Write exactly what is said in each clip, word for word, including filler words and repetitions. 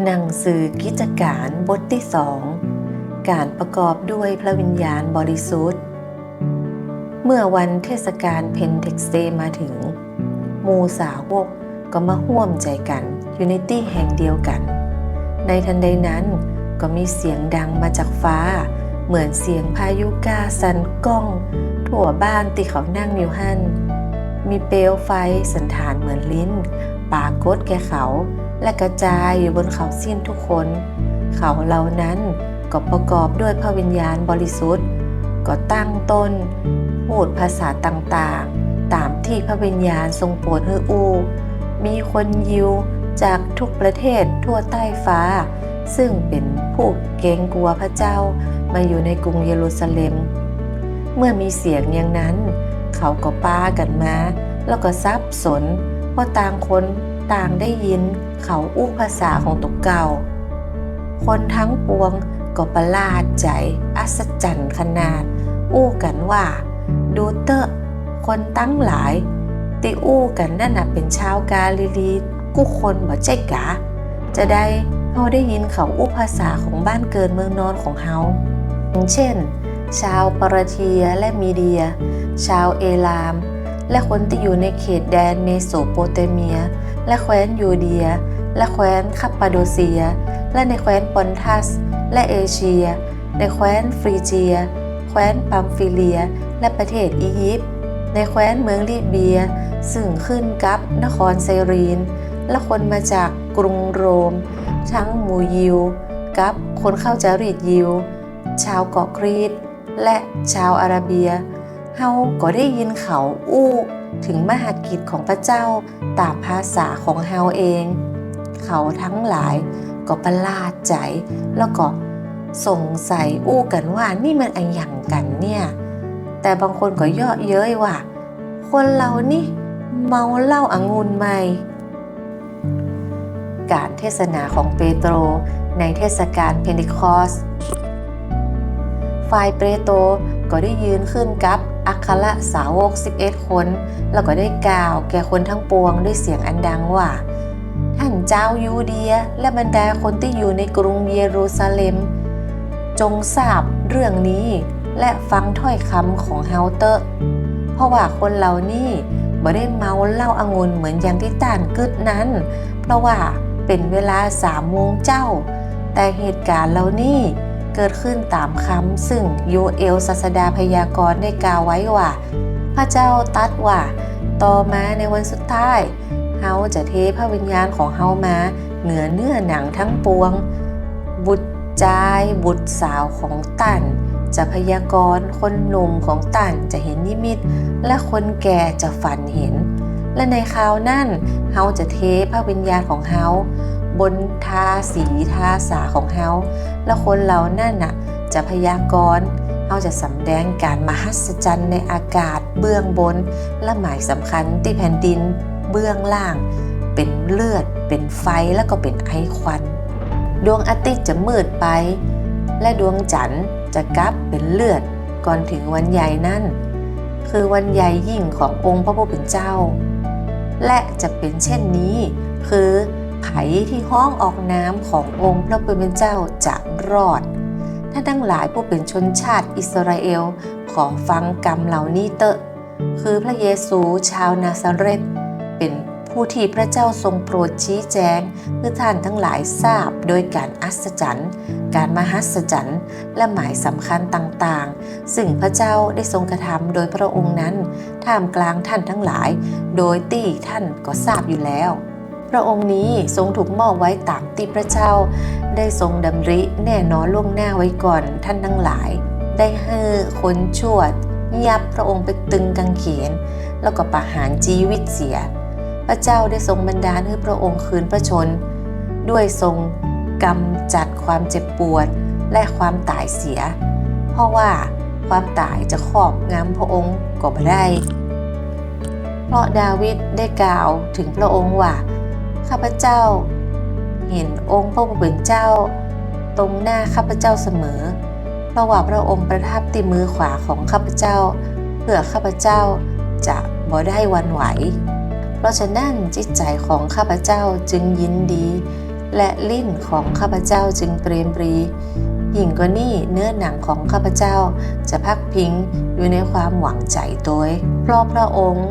หนังสือกิจการบทตี้สอง ก๋านประกอบด้วยพระวิญญาณบริสุทธิ์ เมื่อวันเทศกาลเพนเทคสเตย์มาถึง หมู่สาวกก็มาฮ่วมใจ๋กั๋นอยู่ในตี้แห่งเดียวกั๋น ในตันใดนั้นก็มีเสียงดังมาจากฟ้า เหมือนเสียงพายุก้าสั่นก้องทั่วบ้านตี้เขานั่งอยู่หั้น มีเปลวไฟสันฐานเหมือนลิ้น ปรากฏแก่เขา และกระจายอยู่บนเขาสิ้นทุกคน เขาเหล่านั้นก็ประกอบด้วยพระวิญญาณบริสุทธิ์ ก็ตั้งต้นพูดภาษาต่างๆ ต๋ามตี้พระวิญญาณทรงโปรดหื้ออู้ มีคนยิวจากทุกประเทศทั่วใต้ฟ้า ซึ่งเป๋นผู้เกรงกั๋วพระเจ้า มาอยู่ในกรุงเยรูซาเล็ม เมื่อมีเสียงอย่างนั้น เขาก็ปากั๋นมา แล้วก็สับสน เพราะต่างคนต่างได้ยินเขาอู้ภาษาของตั๋วเก่า คนทั้งปวงก็ประหลาดใจ๋ อัศจรรย์ขนาด อู้กั๋นว่า ดูเต๊อะ คนตังหลายตี้อู้กั๋นนั่นน่ะเป๋นชาวกาลิลีกู้คนบ่ใจ้กา จาใดเฮาได้ยินเขาอู้ภาษาของบ้านเกิดเมืองนอนของเฮา อย่างเช่น ชาวปาร์เธียและมีเดีย ชาวเอลาม และคนตี้อยู่ในเขตแดนเมโสโปเตเมีย และแคว้นยูเดีย และแคว้นคัปปาโดเซีย และในแคว้นปอนทัส และเอเชีย ในแคว้นฟรีเจีย แคว้นปัมฟีเลีย และประเทศอียิปต์ ในแคว้นเมืองลิเบีย ซึ่งขึ้นกับนครไซรีน และคนมาจากกรุงโรม ทั้งหมู่ยิว กับคนเข้าจารีตยิว ชาวเกาะครีต และชาวอาราเบีย เฮาก็ได้ยินเขาอู้ถึงมหากิจของพระเจ้าต๋ามภาษาของเฮาเอง เขาทั้งหลายก็ประหลาดใจ๋ แล้วก็สงสัยอู้กั๋นว่า นี่มันอะหยังกั๋นเนี่ย แต่บางคนก็เยาะเย้ยว่า คนเหล่านี้เมาเหล้าองุ่นใหม่ ก๋านเทศนาของเปโตรในเทศกาลเพนเทคอสต์ ฝ่ายเปโตรก็ได้ยืนขึ้นกับอัครสาวกสิบเอ็ดคน แล้วก็ได้กล่าวแก่คนทั้งปวงด้วยเสียงอันดังว่า ท่านจาวยูเดีย และบรรดาคนตี้อยู่ในกรุงเยรูซาเล็ม จงทราบเรื่องนี้ และฟังถ้อยกำของเฮาเต๊อะ เพราะว่าคนเหล่านี้บ่ได้เมาเหล้าองุ่นเหมือนอย่างตี้ต้านกึ๊ดนั้น เพราะว่าเป๋นเวลาสามโมงเจ๊า แต่เหตุก๋ารณ์เหล่านี้เกิดขึ้นต๋ามกำซึ่งโยเอลศาสดาพยากรณ์ได้กล่าวไว้ว่า พระเจ้าตรัสว่า ต่อมาในวันสุดท้าย เฮาจะเทพระวิญญาณของเฮามาเหนือเนื้อหนังทั้งปวง บุตรจายบุตรสาวของต้านจะพยากรณ์ คนหนุ่มของต้านจะเห็นนิมิต และคนแก่จะฝันเห็น และในคราวนั้น เฮาจะเทพระวิญญาณของเฮาบนทาสีทาสาของเฮา และคนเหล่านั้นน่ะจะพยากรณ์ เฮาจะสำแดงก๋านมหัศจรรย์ในอากาศเบื้องบน และหมายสำคัญตี้แผ่นดินเบื้องล่าง เป๋นเลือด เป๋นไฟ แล้วก็เป๋นไอควัน ดวงอาทิตย์จะมืดไป และดวงจั๋นทร์จะกลับเป๋นเลือด ก่อนเถิงวันใหญ่นั้น คือวันใหญ่ยิ่งขององค์พระผู้เป๋นเจ้า และจะเป๋นเช่นนี้ คือใผตี้ฮ้องออกนามขององค์พระผู้เป๋นเจ้าจะรอด ท่านทั้งหลายผู้เป๋นชนชาติอิสราเอล ขอฟังกำเหล่านี้เต๊อะ คือพระเยซูชาวนาซาเร็ธ เป๋นผู้ตี้พระเจ้าทรงโปรดชี้แจง หื้อท่านทั้งหลายทราบโดยก๋านอัศจรรย์ ก๋านมหัศจรรย์ และหมายสำคัญต่างๆ ซึ่งพระเจ้าได้ทรงกระทำโดยพระองค์นั้น ท่ามกลางท่านทั้งหลาย โดยตี้ท่านก็ทราบอยู่แล้ว พระองค์นี้ทรงถูกมอบไว้ต๋ามตี้พระเจ้าได้ทรงดำริแน่นอนล่วงหน้าไว้ก่อนท่านทั้งหลาย ได้หื้อคนชั่วยับพระองค์ไปตึงกางเขน แล้วก็ประหารจีวิตเสีย พระเจ้าได้ทรงบันดาลหื้อพระองค์คืนพระชนม์ ด้วยทรงกำจัดความเจ็บปวดและความต๋ายเสีย เพราะว่าความต๋ายจะครอบงำพระองค์ก็บ่ได้ เพราะดาวิดได้กล่าวเถิงพระองค์ว่า ข้าพเจ้าเห็นองค์พระผู้เป๋นเจ้าตรงหน้าข้าพเจ้าเสมอ เพราะว่าพระองค์ประทับตี้มือขวาของข้าพเจ้า เพื่อข้าพเจ้าจะบ่ได้หวั่นไหว เพราะฉะนั้นจิตใจ๋ของข้าพเจ้าจึงยินดี และลิ้นของข้าพเจ้าจึงเปรมปรี ยิ่งกว่านี้เนื้อหนังของข้าพเจ้าจะพักพิงอยู่ในความหวังใจ๋ตวย เพราะพระองค์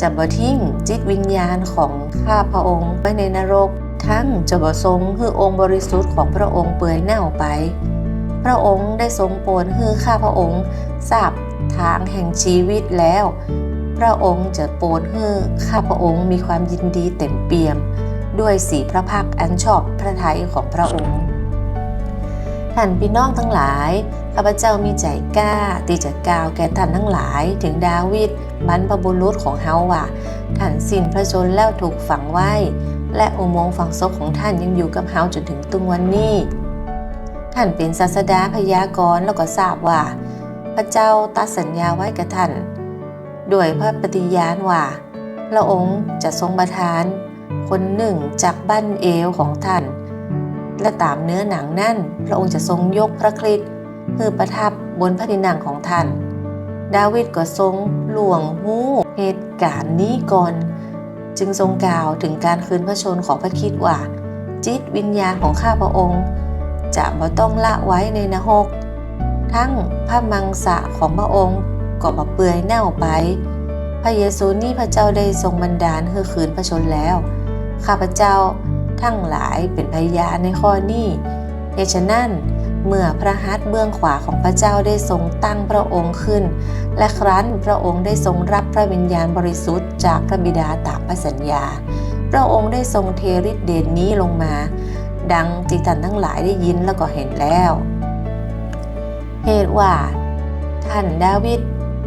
จะบ่ทิ้งจิตวิญญาณของข้าพระองค์ไว้ในนรก ทั้งจะบ่ทรงหื้อองค์บริสุทธิ์ของพระองค์เปื่อยเน่าไป พระองค์ได้ทรงโปรดหื้อข้าพระองค์ทราบตางแห่งจีวิตแล้ว พระองค์จะโปรดหื้อข้าพระองค์มีความยินดีเต็มเปี่ยม ด้วยสีพระพักตร์อันชอบพระทัยของพระองค์ ท่านพี่น้องตังหลาย ข้าพเจ้ามีใจ๋กล้าตี้จะกล่าวแก่ท่านตังหลายเถิงดาวิดบรรพบุรุษของเฮาว่า ท่านสิ้นพระชนม์แล้วถูกฝังไว้ และอุโมงค์ฝังศพของท่านยังอยู่กับเฮาจ๋นเถิงตึงวันนี้ ท่านเป๋นศาสดาพยากรณ์แล้วก็ทราบว่า พระเจ้าตรัสสัญญาไว้กับท่าน ด้วยพระปฏิญาณว่า พระองค์จะทรงประทานคนหนึ่งจากบั้นเอวของท่าน และต๋ามเนื้อหนังนั้น พระองค์จะทรงยกพระคริสต์หื้อประทับบนพระที่นั่งของท่าน ดาวิดก็ทรงล่วงฮู้เหตุก๋ารณ์นี้ก่อน จึงทรงกล่าวเถิงก๋านคืนพระชนม์ของพระคริสต์ว่า จิตวิญญาณของข้าพระองค์จะบ่ต้องละไว้ในนรก ทั้งพระมังสะของพระองค์ก็บ่เปื่อยเน่าไป พระเยซูนี้พระเจ้าได้ทรงบันดาลหื้อคืนพระชนม์แล้ว ข้าพเจ้าตังหลายเป๋นพยานในข้อนี้ เหตุฉะนั้น เมื่อพระหัตถ์เบื้องขวาของพระเจ้าได้ทรงตั้งพระองค์ขึ้น และครั้นพระองค์ได้ทรงรับพระวิญญาณบริสุทธิ์จากพระบิดาต๋ามพระสัญญา พระองค์ได้ทรงเทฤทธิ์เดชนี้ลงมา ดังตี้ท่านตังหลายได้ยินแล้วก็หันแล้ว เหตุว่าท่านดาวิด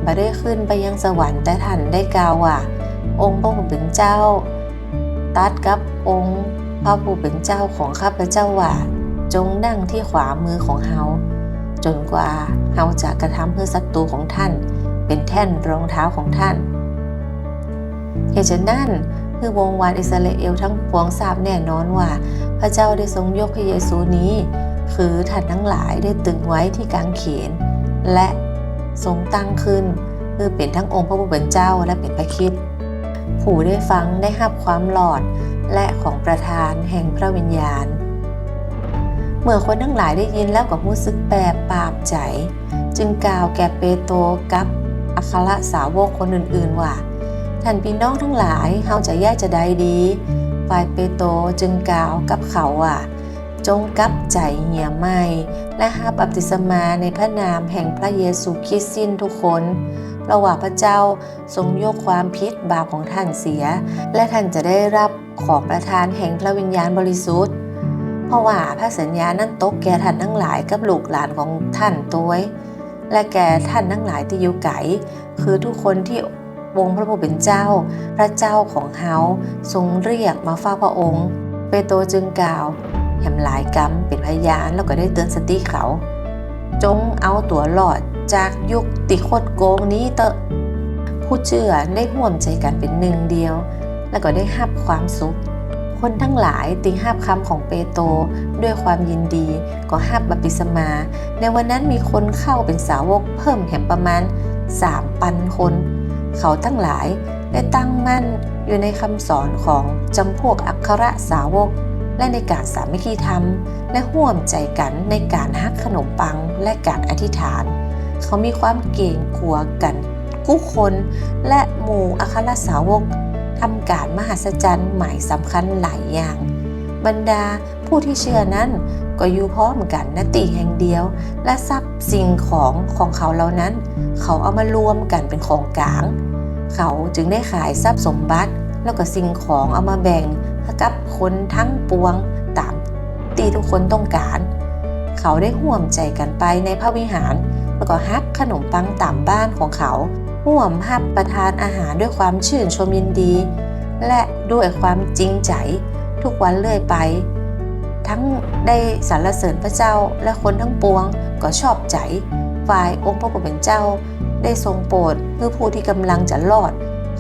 บ่ได้ขึ้นไปยังสวรรค์ แต่ท่านได้กล่าวว่า องค์พระผู้เป๋นเจ้าตรัสกับองค์พระผู้เป๋นเจ้าของข้าพเจ้าว่า จงนั่งตี้ขวามือของเฮา จ๋นกว่าเฮาจะกระทำหื้อศัตรูของท่านเป๋นแท่นรองเท้าของท่าน เหตุฉะนั้น หื้อวงศ์วานอิสราเอลตังปวงทราบแน่นอนว่า พระเจ้าได้ทรงยกพระเยซูนี้ คือท่านตังหลายได้ตึงไว้ตี้กางเขน และทรงตั้งขึ้น หื้อเป๋นตังองค์พระผู้เป๋นเจ้าและเป๋นพระคริสต์ ผู้ได้ฟังได้ฮับความรอด และของประทานแห่งพระวิญญาณ เมื่อคนตังหลายได้ยินแล้วก็ฮู้สึกแปลกประหลาดใจ๋ จึงกล่าวแก่เปโตรกับอัครสาวกคนอื่นๆ ว่า ท่านพี่น้องตังหลาย เฮาจะเยียะจาใดดี ฝ่ายเปโตรจึงกล่าวกับเขาว่า จงกลับใจ๋เหียใหม่ และฮับบัพติศมาในพระนามแห่งพระเยซูคริสต์สิ้นทุกคน เพราะว่าพระเจ้าทรงยกความผิดบาปของท่านเสีย และท่านจะได้รับของประทานแห่งพระวิญญาณบริสุทธิ์ เพราะว่าพระสัญญานั้นตกแก่ท่านตังหลายกับลูกหลานของท่านตวย และแก่ท่านตังหลายตี้อยู่ไก๋ คือทุกคนตี้องค์พระผู้เป๋นเจ้า พระเจ้าของเฮาทรงเรียกมาเฝ้าพระองค์ เปโตรจึงกล่าวแหมหลายกำเป๋นพยาน แล้วก็ได้เตือนสติเขา จงเอาตั๋วรอดจากยุคตี้คดโกงนี้เต๊อะ ผู้เจื้อได้ฮ่วมใจ๋กั๋นเป๋นหนึ่งเดียว แล้วก็ได้ฮับความสุข คนตังหลายตี้ฮับกำของเปโตรด้วยความยินดี ก็ฮับบัพติศมา ในวันนั้นมีคนเข้าเป๋นสาวกเพิ่มแหมประมาณสามปันคน เขาตังหลายได้ตั้งมั่นอยู่ในกำสอนของจำพวกอัครสาวก และในก๋านสามัคคีธรรม และฮ่วมใจ๋กั๋นในก๋านหักขนมปัง และก๋านอธิษฐาน เขามีความเก๋งกั๋วกั๋นกู้คน และหมู่อัครสาวกทำก๋านมหัศจรรย์หมายสำคัญหลายอย่าง บรรดาผู้ตี้เจื้อนั้นก็อยู่พร้อมกั๋น ณ ตี้แห่งเดียว และทรัพย์สิ่งของของเขาเหล่านั้น เขาเอามารวมกั๋นเป๋นของก๋าง เขาจึงได้ขายทรัพย์สมบัติ แล้วก็สิ่งของเอามาแบ่งให้กับคนตังปวงต๋ามตี้ทุกคนต้องก๋าน เขาได้ฮ่วมใจ๋กั๋นไปในพระวิหาร แล้วก็หักขนมปังต๋ามบ้านของเขา ฮ่วมฮับประทานอาหารด้วยความชื่นชมยินดี และด้วยความจริงใจ๋ทุกวันเรื่อยไป ทั้งได้สรรเสริญพระเจ้า และคนตังปวงก็ชอบใจ๋ ฝ่ายองค์พระผู้เป๋นเจ้าได้ทรงโปรดหื้อผู้ตี้ก่ำลังจะรอด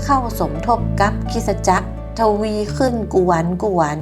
เข้าสมทบกับคริสตจักรทวีขึ้นกู้วันกู้วัน